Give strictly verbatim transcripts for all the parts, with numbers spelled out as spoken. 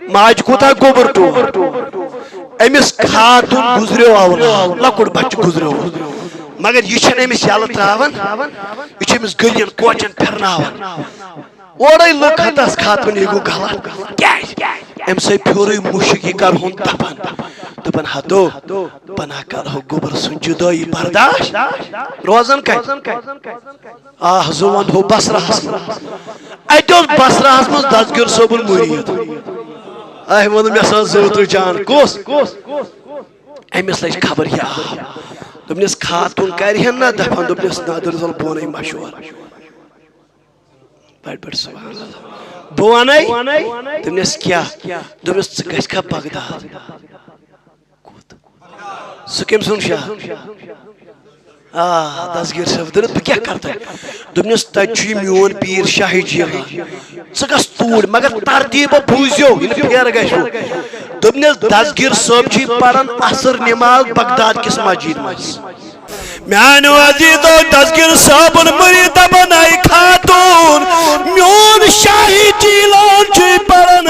ماجہِ کوٗتاہ گوٚبُر ٹوٹھ۔ أمِس خاتوٗن گُزریو اولاد، لۄکُٹ بچہٕ گُزریو۔ مگر یہِ چھَنہٕ أمِس یَلہٕ ترٛاوان، یہِ چھِ أمِس گٔلین کوچن پھِرناوان۔ اورَے لٔگ ہتس خاتوٗن، یہِ گوٚو غلط۔ کیٛازِ؟ أمۍ سۭتۍ پھیورٕے مُشک، یہِ کرہون دفن۔ دوٚپُن، ہتو، بہٕ نہ کرہو گوٚبُر سُنٛد جُدٲیی برداش۔ روزان کتہِ؟ آ، زٕ ونہو بصرہس منٛز۔ اتہِ اوس بصرہس منٛز دستگیر صٲبُن مُریٖد۔ اہہِ ووٚن مےٚ سا زٕ تہٕ جان کُس؟ أمِس لٔج خبر یہِ آو۔ دوٚپنس، خاتوٗن کرِہن نہ دفن؟ دوٚپنس، نہ، دوٚپنس، وَلہٕ بہٕ وَنَے مشورٕ۔ بڑ بڑ سبحان اللہ۔ بہٕ وَنَے۔ دوٚپنس، کیٛاہ؟ دوٚپنس، ژٕ گژھکھا بغداد؟ کوٚت؟ سُہ کٔمۍ سُنٛد شاہ؟ آ، دستگیر صٲب، دوٚپنس، بہٕ کیٛاہ کرٕ تۄہہِ؟ دوٚپنس، تتہِ چھُ یہِ میون پیٖر شاہی جیٖلان۔ ژٕ گژھ توٗرۍ، مگر ترتیٖبہ بوٗزِو، یہِ نہٕ پھیرٕ گژھِ وۄنۍ۔ دوٚپنس، دستگیر صٲب چھُے پران عصر نماز بغداد کِس مسجد منٛز۔ میانیو عزیزو، دستگیر صٲبُن مُریٖد دپان، اے خاتوٗن، میون شاہی جیٖلان چھُے پران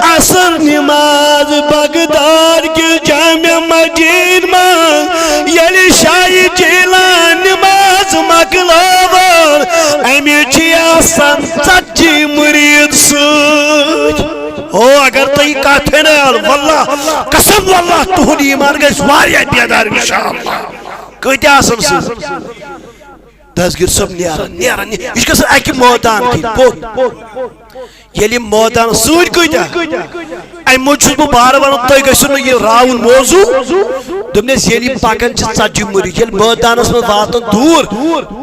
عصر نماز بغداد کِس جامع مسجد منٛز۔ ییٚلہِ شاہی جیٖلان نماز مۄکلاوان، أمِس چھِ آسان ژتجی مُریٖد سۭتۍ۔ او، اگر تُہۍ یہِ کتھ پھِرنٲیِو، واللہ، قسم واللہ، تُہُنٛد ایمان گژھِ واریاہ بیدار، انشاءاللہ۔ کۭتیاہ آسن سۭتۍ؟ دستگیر صٲب نیران، نیران، نیران۔ یہِ چھُ گژھان اکہِ مٲدان کِنۍ۔ کوٚت؟ ییٚلہِ یہِ مٲدان سۭتۍ کۭتیاہ؟ امہِ موٗجوٗب چھُس بہٕ بار ونان، تُہۍ گژھِو نہٕ یہِ راوُن موضوع۔ دوٚپنس، ییٚلہِ یِم پکان چھِ ژتجی مُریٖد، ییٚلہِ مٲدانس منٛز واتان دوٗر،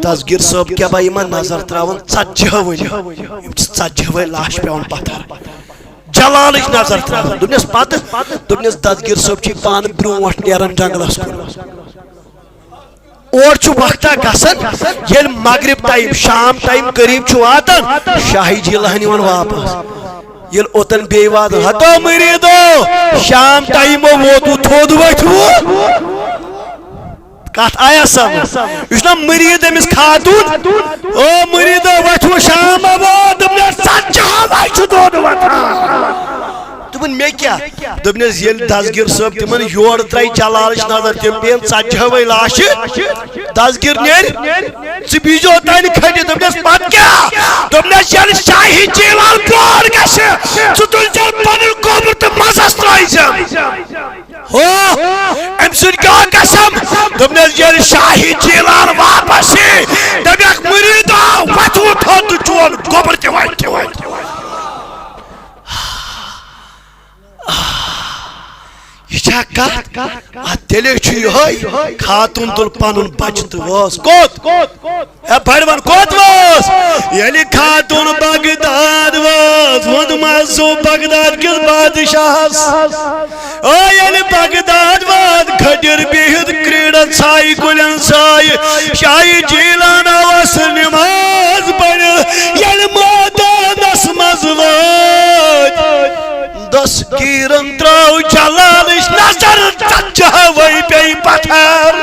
دستگیر صٲب کیٛاہ با یِمن نظر تراوان، ژتجی ہٲوٕنۍ۔ یِم چھِ ژتجی ہٲوٕنۍ لاش پٮ۪وان پتھر۔ جلالٕچ نظر تراوان۔ دوٚپنس پتہٕ، دوٚپنس، دستگیر صٲب چھِ پانہٕ برونٛٹھ نیران جنگلس کُن۔ اور چھُ وقتہ گژھان، ییٚلہِ مغرب ٹایم، شام ٹایم قریب چھُ واتان، شاہی جیٖلان یِوان واپس۔ ییٚلہِ اوٚتن بیٚیہِ واتان، ہتو مُریٖدو، شام ٹایمو ووتوٕ، تھوٚد ؤتھوٕ۔ کتھ آیا سمجھ؟ یہِ چھُنہ مُریٖد أمِس خاتوٗن، او مُریٖدو، ؤتھوٕ شام ووت، دوٚپنس، ژتجی ہاوے چھُ تھوٚد وۄتھان۔ دوٚپُن، مےٚ کیٛاہ؟ دوٚپنس، ییٚلہِ دستگیر صٲب تِمن یورٕ ترٛایہِ جلالٕچ نظر، تِم پیٚیَن ژتجی ہٲوٕے لاشہِ۔ دستگیر نیرِ، ژٕ بیٖزِ اوٚتانۍ کھٔٹِتھ۔ دوٚپنس، پتہٕ کیٛاہ؟ دوٚپنس، ییٚلہِ شاہی جیٖلان برونٛٹھ گژھِ، ژٕ تُلۍزٮ۪ن پنُن قبر تہٕ مزس ترٛٲیزٮ۪ن۔ ہو، أمۍ سُنٛد کیٛاہ قسم؟ دوٚپنس، ییٚلہِ شاہی جیٖلان واپس یی، دَپٮ۪کھ، مُریٖدا، وۄتھوٕ تھوٚد تہٕ چون گوٚبُر تہِ وۄتھِ۔ یہِ چھا کتھ؟ اتھ تیٚلے چھُ یِہوٚے، خاتوٗن تُل پنُن بچہٕ تہٕ وٲژ کوٚت؟ اے بڑٕ وَن، کوٚت وٲژ؟ ییٚلہِ خاتوٗن بغداد وٲژ، ووٚنمَس سُہ بغداد کِس بادشاہَس۔ او ییٚلہِ بغداد وٲژ، کھٔٹِر بِہِتھ کرٛیٖڈَس ژھایہِ کُلٮ۪ن سایہِ، شاہہِ جیٖلان آوَس نٮ۪ماز پَرِ۔ ییٚلہِ مٲدانَس منٛز وٲتۍ، دستگیٖرَن ترٛٲو جلالٕچ نظر، ژَتجِہَوَے پیٚیہِ پَتھر۔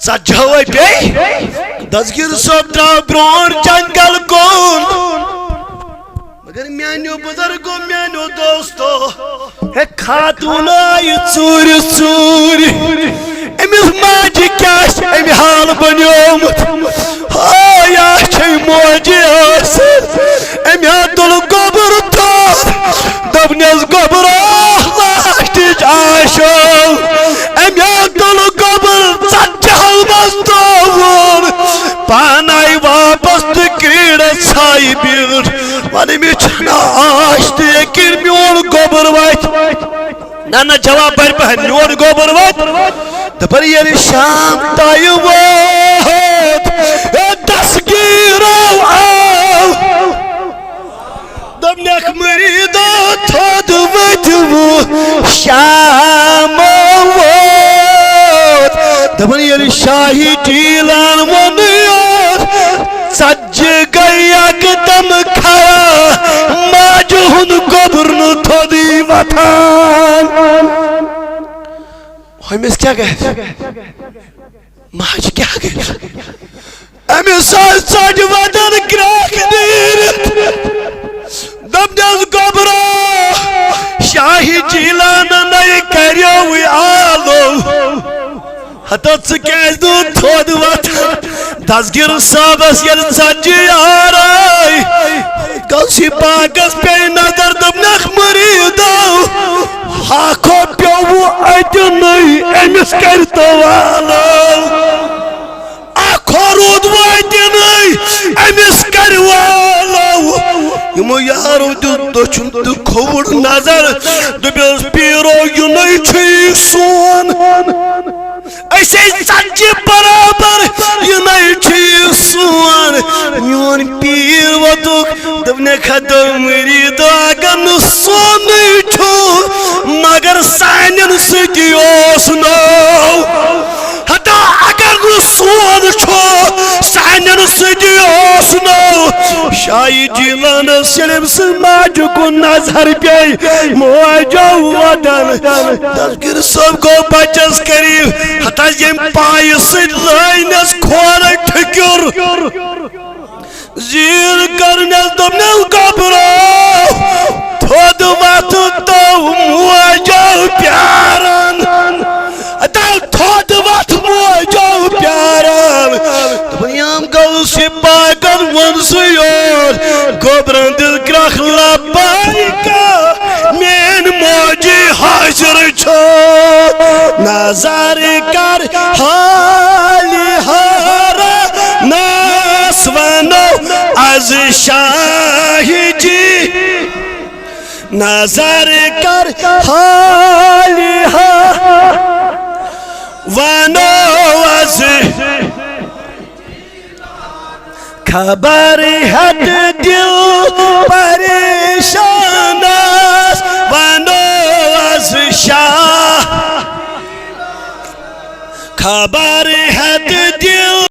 ژتجِہوے پیٚیہِ۔ دستگیر صٲب درٛاو برٛونٛٹھ جنگل کُن۔ مگر میانیو بزرگو، میانیو دوستو، ہے خاتوٗن آیہِ ژوٗرِ ژوٗرِ۔ أمِس ماجہِ کیٛاہ چھِ أمۍ حال بنیومُت؟ ہاے، یہِ چھے موجہِ ٲسٕر۔ أمۍ ہا تُل گوٚبُر تھوٚد۔ دوٚپنَس، گوٚبرا، لاسٹٕچ آشو۔ أمۍ ہا تُل گوٚبُر ژتجِہو منٛز ترٛووُن۔ پانہٕ آیہِ واپس تہٕ کرٛیٖڈَس ژھایہِ بیٖٹھ۔ وَنہٕ مےٚ چھَنہٕ آش تہِ یقیٖن میون گوٚبُر وَتھِ۔ نہ، نہ، جواب بَرِ پَہَن، میون گوٚبُر وَتھِ۔ دَپان ییٚلہِ شام تام ووت، ہے دستگیٖرو آو۔ دوٚپنَکھ، مُریٖدو، تھوٚد ؤتھِو، شام ووت۔ دَپان ییٚلہِ شاہی جیٖلان ووٚنُے یوت، ژتجی گٔے یکدم کھڑا، ماجہِ ہُنٛد گوٚبُر نہٕ تھوٚدُے وۄتھان۔ ہُمِس کیٛاہ گژھِ؟ ماجہِ کیٛاہ گژھِ؟ أمِس آسہِ ژَٹہِ وَدَن کرٛٮ۪کھ نیٖرِتھ۔ دوٚپنَس، گوٚبرا، ہتا ژٕ کیازِ نہٕ تھوٚد وۄتھان؟ دستگیر صٲبس ییٚلہِ ژتجی یار آے، غوثی پاکس پیٚیہِ نظر، دوٚپنکھ، مُریٖدو، ہاکھو پیوٚو اتہِ نٔے، أمِس کٔرۍ تو والو۔ اکھ ہو روٗد وۄنۍ تہِ نٔے، أمِس کَرِ والو۔ یِمو یارو دیُت دٔچھُن تہٕ کھووُر نظر، دوٚپُس، پیٖرو، یِنَے چھُ یہِ سون۔ أسۍ ہے ژتجی برابر، یِنَے چھُ یہِ سون۔ میون پیٖر ووتُکھ، دوٚپنَکھ، ہتو مُریٖدو، اگر نہٕ سونُے چھُ، مگر سانٮ۪ن سۭتۍ اوس ناو۔ ہتا اگر نہٕ سون چھُ، سانٮ۪ن سۭتۍ اوس نہٕ۔ شاہی جیلانس ییٚلہِ أمۍ سٕنٛز ماجہِ کُن نظر پیٚیہِ، موجو وَدن۔ دستگیر صٲب گوٚو بچس قریب، ہتا ییٚمہِ پایہِ سۭتۍ لٲنس کھورٕ ٹھیٚکیُر۔ زیٖر کرنس دوٚپنس، گوٚبرو، تھوٚد وۄتھ تو موجو پیاران۔ ہتا تھوٚد وۄتھ موجو پیاران۔ دوٚپُن، یام گوٚو سپاگن ووٚن سُہ یور۔ گوٚبرن دِژ کرٛکھ، لبیک، میٲنۍ موجی حٲضِر چھو۔ نظر کر حالہِ حٲرانس، ونو از شاہ جی۔ نظر کر حالہِ حٲ-، ونو از خبر ہیٚتھ دِل پریشانس، ونو از شاہ۔ خبر ہیٚتھ دِل